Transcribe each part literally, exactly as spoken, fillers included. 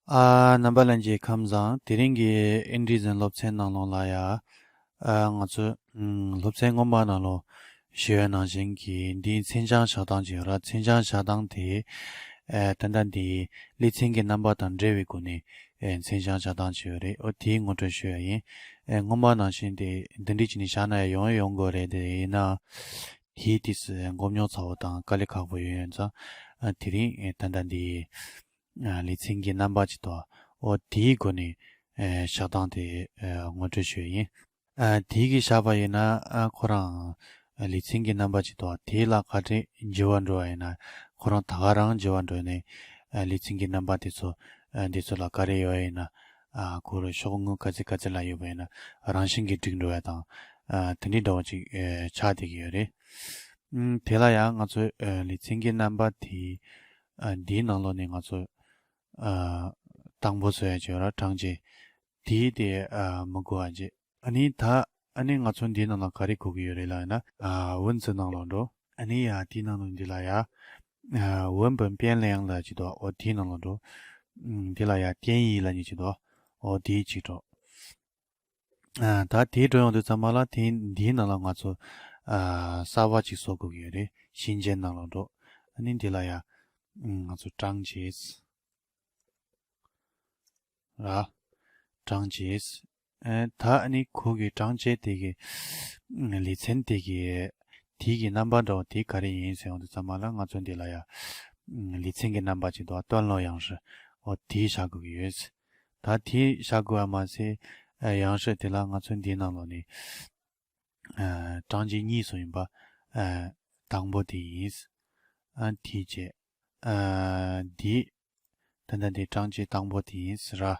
ཨ། རྣམ་པ་ལྷན་རྒྱས་ཁམས་བཟང་། དེ་རིང་གི་ཨིན་ཌི་ཛན་སློབ་ཚན་ནང་ལོགས་ལ་ཡ། ཨ། ང་ཚོས་ཨམ། སློབ་ཚན་སྔོན་མ་ནང་ལོགས་ཞུས་པ་ནང་བཞིན་གྱི་འདིའི་མཚན་བྱང་བཞག་སྟངས་ཅིག་ཡོད་ར། མཚན་བྱང་བཞག་སྟངས་དེ། ཨ། ད་ལྟ་འདིའི་ལེ་ཚན་གྱི་རྣམ་པ་དང་འབྲེལ་བའི་སྒོ་ནས། ཨ། མཚན་བྱང་བཞག་སྟངས་ཅིག་ཡོད་རེད། འོ་དེའི་ངོ་སྤྲོད་ཞུ་ཡ་ཡིན། ཨ། སྔོན་མ་ནང་བཞིན་དེ་འདི་འདྲ་བྱས་ནས་བཞག་ན་ཡ་ཡོང་ཡོང་དགོས་རེད། དེ་ཡིན་ན། དེའི་དུས་སུ་འགོར་སྙོམས་ཚ་བོ་དང་དཀའ་ལས་ཁག་པོ་ཡོད་ཡོད་ཙང་། ཨ། དེ་རིང་ཨེ་ད་ལྟ་འདི་ཨ་ལེ་ཚན་གྱི་རྣམ་པ་ཅིག་དང་། འོ་དེའི་སྒོ་ནས་ཨེ་བཞག་སྟངས་དེ་ཨེ་ངོ་སྤྲོད་ཞུ་ཡ་ཡིན། ཨ། དེའི་གི་བཞག་པ་ཡིན་ན། ཨ། ཁོ་རང་ཨ་ལེ་ཚན་གྱི་རྣམ་པ་ཅིག་དང་། དེ་ལ་ག་འདྲས་འགྱུར་བ་འགྲོ་བ་ཡིན་ན། ཁོ་རང་ད་ག་རང་འགྱུར་བ་འགྲོ་ནས། ཨ། ལེ་ཚན་གྱི་རྣམ་པ་དེ་ཚོ། ཨ། འདི་ཚོ་ལ་ག་རེ་ཡོད་ཡིན་ན། ཨ། ཁོ་རང་ཤོག་ངོས་ག་ཚད་ག་ཚད་ལ་ཡོད་པ་ཡིན་ན་རང་བཞིན་གྱིས་འགྲིག་འགྲོ་ཡ་དང་། ཨ། དེ་འདྲའི་འདྲ་བོ་ཅིག་ཨེ་ཆགས་བསྡད་ཀྱི་ཡོད་རེད། ཨུམ། དེ་ལ་ཡང་ང་ཚོའི་ཨ་ལེ་ཚན་གྱི་རྣམ་པ་དེ། ཨ། འདིའི་ནང་ལོགས་ནས་ང་ཚོ། ཨ། དང་པོ་བཟོ་ཡ་ཅིག་ཡོད་ར། གྲངས་ཅན། དེའི་དེ་ཨ་མི་དགོས་པ་བྱས། ཨ་ནི་ད་ཨ་ནི་ང་ཚོ་འདིའི་ནང་ལ་ག་རེ་དགོས་ཀྱི་ཡོད་རེད་ལབ་ན། ཨ། 文字 ནང་ལོགས་འགྲོ། ཨ་ནི་ཡ་དེའི་ནང་ལོགས་འདི་ལ་ཡ། ཨ། 文本变量 ལབ་ཅིག་འདུག་འོ་དེའི་ནང་ལོགས་འགྲོ། ཨུམ། འདི་ལ་ཡ་定义 ལབ་མཁན་ཅིག་འདུག་འོ་དེའི་ཅིག་འགྲོ། ཨ། ད་དེ་འགྲོ་ཡོང་དུས་ཙམ་པ་ལ། དེ་འདིའི་ནང་ལ་ང་ཚོ། ཨ། གསར་པ་ཅིག་བཟོ་དགོས་ཀྱི་ཡོད་རེད། 新建 ནང་ལོགས་འགྲོ། ཨ་ནི་འདི་ལ་ཡ། ཨུམ། ང་ཚོ་གྲངས་ཅན། ར། གྲངས་ཅན། ཨ། ད་ཨ་ནི་ཁོ་གི་གྲངས་ཅན་དེ་གི་ལེ་ཚན་དེ་གི་དེ་གི་རྣམ་པ་འདྲ་བོ་དེ་ག་རེ་ཡིན་ཟེར་ཡོང་དུས་ཙམ་པ་ལ། ང་ཚོ་འདི་ལ་ཡ་ལེ་ཚན་གྱི་རྣམ་པ་ཅིག་འདུག 段落样式། འོ་དེ་བཞག་དགོས་ཀྱི་ཡོད། ད་དེ་བཞག་དགོས་པ་མ་ཟད། ཨ། 样式 དེ་ལ་ང་ཚོ་འདིའི་ནང་ལོགས་ནས། ཨ། གྲངས་ཅན་གཉིས་བཟོ་ཡིན་པ། ཨ། དང་པོ་དེ་ཡིན། ཨ། དེ་བྱས། ཨ། འདི། ད་ལྟ་འདི་གྲངས་ཅན་དང་པོ་དེ་ཡིན་ཟེར་ར།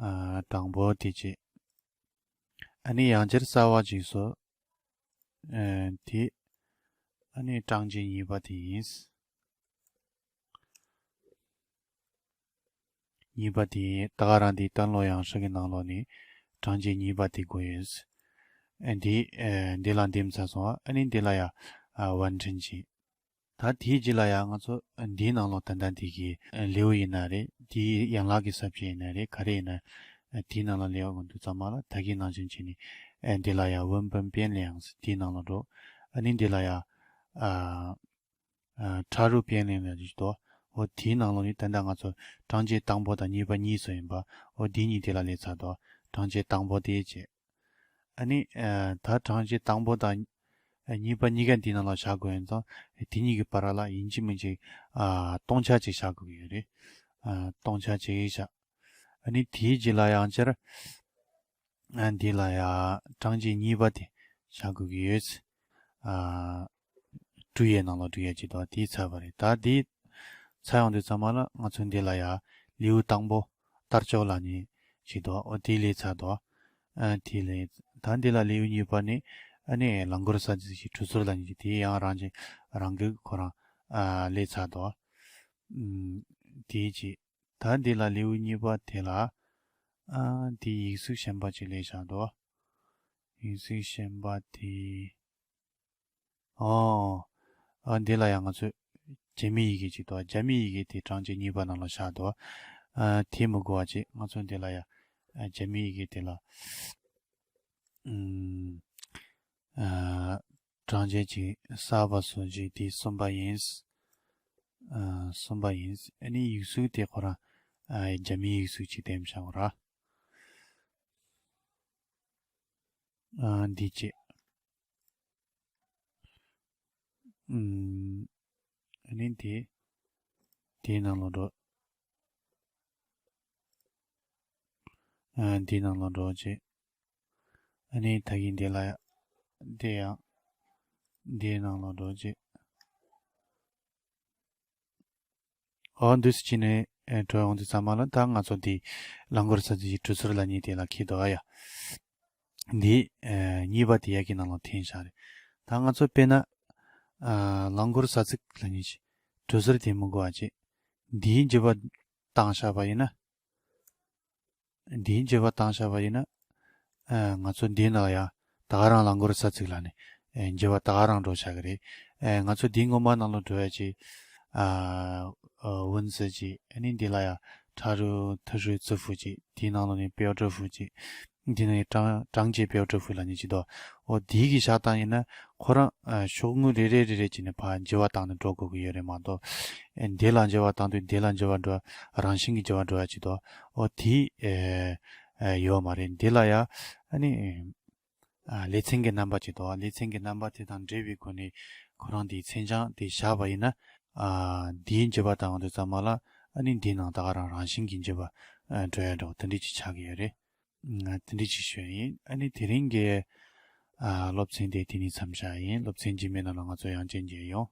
ཨ། དང་པོ་དེ་བྱས། ཨ་ནི་ཡང་བསྐྱར་གསར་པ་ཅིག་བཟོ། ཨ། དེ། ཨ་ནི་གྲངས་ཅན་གཉིས་པ་དེ་ཡིན། གཉིས་པ་དེ་ད་ག་རང་དེའི་段落样式 གི་ནང་ལོགས་ནས་གྲངས་ཅན་གཉིས་པ་དེ་དགོས་ཡོད། ཨ། འདི། ཨ། འདི་ལ་འདེམས་ཚར་སོང་བ། ཨ་ནི་འདི་ལ་ཡ། ཨ། 完成 བྱས། ད་དེའི་རྗེས་ལ་ཡ་ང་ཚོ་འདིའི་ནང་ལོགས་ད་ལྟ་འདི་གི་ལེའུ་ཡིན་ན་རེད། དེའི་ཡན་ལག་གི་ས་བཅད་ཡིན་ན་རེད། ག་རེ་ཡིན་ན། ཨ། དེའི་ནང་ལ་སླེབས་ཡོང་དུས་ཙམ་པ་ལ། ད་གིན་ནང་བཞིན་བྱས་ནས། ཨ། འདི་ལ་ཡ། 文本变量 དེའི་ནང་ལ་འགྲོ། ཨ་ནི་འདི་ལ་ཡ། ཨ། ཨ། 插入变量 ལབ་ཅིག་འདུག་འོ་དེའི་ནང་ལོགས་ནས་ད་ལྟ་ང་ཚོ་གྲངས་ཅན་དང་པོ་དང་གཉིས་པ་གཉིས་བཟོས་ཡིན་པ། འོ་དེ་གཉིས་དེ་ལ་སླེབས་ཚར་འདུག་གྲངས་ཅན་དང་པོ་དེ་བྱས། ཨ་ནི། ཨ། ད་གྲངས་ཅན་དང་པོ་དང་། ཨ། གཉིས་པ་གཉིས་ཀ་འདི་ནང་ལ་བཞག་དགོས་ཡིན་ཙང་། དེ་གཉིས་ཀྱི་བར་ལ་ཡིན་གཅིག་མིན་གཅིག་ཨ། སྟོང་ཆ་ཅིག་བཞག་དགོས་ཀྱི་ཡོད་རེད། ཨ། སྟོང་ཆ་ཅིག་བཞག་ཨ་ནི་དེའི་རྗེས་ལ་ཡང་བསྐྱར། ཨ། འདི་ལ་ཡ་གྲངས་ཅན་གཉིས་པ་དེ་བཞག་དགོས་ཀྱི་ཡོད། ཨ། 注意 ནང་ལ་འགྲོ་ཡ་ཅིག་འདུག་དེ་ཚར་བ་རེད། ད་དེ་ཚར་ཡོང་དུས་ཙམ་པ་ལ་ང་ཚོ་འདི་ལ་ཡ་ལེའུ་དང་པོ། 第一章 ལབ་མཁན་ཅིག་འདུག་འོ་དེ་སླེབས་ཚར་འདུག་ཨ། དེ་ལས་ད་འདི་ལ་ལེའུ་གཉིས་པ་ནི། ཨ་ནི་རླངས་འཁོར་ས་ཚིགས་ཀྱི་གྲུ་ཟུར་ལབ་མཁན་ཅིག་དེ་ཡང་རང་གི་རང་གི་ཁོ་རང་། ཨ། སླེབས་ཚར་འདུག་ཨུམ། དེ་ཅིག་ད་འདི་ལ་ལེའུ་གཉིས་པ་དེ་ལ། ཨ། འདི་ཡིག་གཟུགས་གཞན་པ་ཅིག་སླེབས་བཞག་འདུག་ཡིག་གཟུགས་གཞན་པ་དེ། ཨོ། ཨ། འདི་ལ་ཡང་ང་ཚོས་རྒྱ་མི་ཡི་གེ་ཅིག་འདུག་རྒྱ་མི་ཡི་གེ་དེ་གྲངས་ཅན་གཉིས་པ་ནང་ལ་བཞག་འདུག་ཨ། དེ་མི་དགོས་པ་བྱས། ང་ཚོ་འདི་ལ་ཡ། ཨ། རྒྱ་མི་ཡི་གེ་དེ་ལ། ཨུམ། ཨ། གྲངས་ཅན་ཅིག་གསར་པ་བཟོ་རྒྱུ་དེ་གསུམ་པ་ཡིན། ཨ། གསུམ་པ་ཡིན། ཨ་ནི་ཡིག་གཟུགས་དེ་ཁོ་རང་། ཨ། རྒྱ་མིའི་ཡིག་གཟུགས་ཅིག་འདེམས་བྱ་བ་ར། ཨ། འདི་བྱས། ཨུམ། ཨ་ནི་དེ། དེའི་ནང་ལ་འགྲོ། ཨ། འདིའི་ནང་ལ་འགྲོ་བྱས། ཨ་ནི་ད་གིན་འདི་ལ་ཡ། འདི་ཡང་། འདིའི་ནང་ལ་འགྲོ་བྱས། འོ་འདུག་སེ་བྱས་ནས། ཨེ། འགྲོ་ཡོང་དུས་ཙམ་པ་ལ་ད་ང་ཚོ་འདི་རླངས་འཁོར་ས་ཚིགས་ཀྱི་གྲུ་ཟུར་ལབ་མཁན་དེ་ལ་འཁེལ་འདུག་ཨ་ཡ། འདི། ཨེ། གཉིས་པ་དེ་ཡ་གི་ནང་ལ་འཐེན་བཞག་རེད། ད་ང་ཚོ་དཔེར་ན། ཨ། རླངས་འཁོར་ས་ཚིགས་ལབ་མཁན་ཞིག་གྲུ་ཟུར་དེ་མི་དགོས་པ་བྱས། འདིའི་འགྱུར་བ་བཏང་བཞག་པ་ཡིན་ན། འདིའི་འགྱུར་བ་བཏང་བཞག་པ་ཡིན་ན། ཨ། ང་ཚོ་འདིའི་ནང་ཡ་ད་ག་རང་རླངས་འཁོར་ས་ཚིགས་ལབ་ནས། ཨ། འགྱུར་བ་ད་ག་རང་འགྲོ་བཞག་གི་རེད། ཨ། ང་ཚོ་འདིའི་སྔོན་མ་ནང་ལ་འགྲོ་ཡ་ཅིག་ཨ། ཨ། 文字 ཅིག་ཨ་ནི་འདི་ལ་ཡ་ ཁྲ་རུ་ཐུ་རུ་ཙི་ཧྥུ་ཅིག་དེའི་ནང་ལོགས་ནས་པེའོ་ཀྲི་ཧྥུ་ཅིག་དེ་ནས་ཀྲང་ཀྲང་ཅེ་པེའོ་ཀྲི་ཧྥུ་ལབ་མཁན་ཅིག་འདུག་འོ་དེའི་གི་བཞག་སྟངས་ཡིན་ན་ཁོ་རང་ཨ་ཤོག་ངོས་རེ་རེ་རེ་རེ་བྱས་ནས་ཕར་འགྱུར་བ་བཏང་ནས་འགྲོ་དགོས་ཀྱི་ཡོད་རེད་མ་གཏོགས། ཨེ་འདི་ལ་འགྱུར་བ་བཏང་དུས་འདི་ལ་འགྱུར་བ་འགྲོ་རང་བཞིན་གྱི་འགྱུར་བ་འགྲོ་ཡ་ཅིག་འདུག་འོ་དེ་ཨེ་ཨེ་ཡོད་མ་རེད། འདི་ལ་ཡ་ཨ་ནི་ཨ་ལེ་ཚན་གྱི་རྣམ་པ་ཅིག་འདུག་ལེ་ཚན་གྱི་རྣམ་པ་དེ་དང་འབྲེལ་བའི་སྒོ་ནས་ཁོ་རང་དེའི་མཚན་བྱང་དེ་བཞག་པ་ཡིན་ན། ཨ་འདིའི་འགྱུར་བ་བཏང་དུས་ཙམ་པ་ལ་ཨ་ནི་འདིའི་ནང་ད་ག་རང་རང་བཞིན་གྱི་འགྱུར་བ་ཨ་འགྲོ་ཡ་འདྲ་བོ་དེ་འདྲ་ཅིག་ཆགས་ཀྱི་ཡོད་རེད། ང་དེ་འདྲ་ཅིག་ཞུ་ཡ་ཡིན། ཨ་ནི་དེ་རིང་གི་ཨ་སློབ་ཚན་དེ་དེ་ནས་མཚམས་བཞག་ཡིན། སློབ་ཚན་རྗེས་མའི་ནང་ལ་ང་ཚོ་ཡང་བསྐྱར་མཇལ་ཡོང་།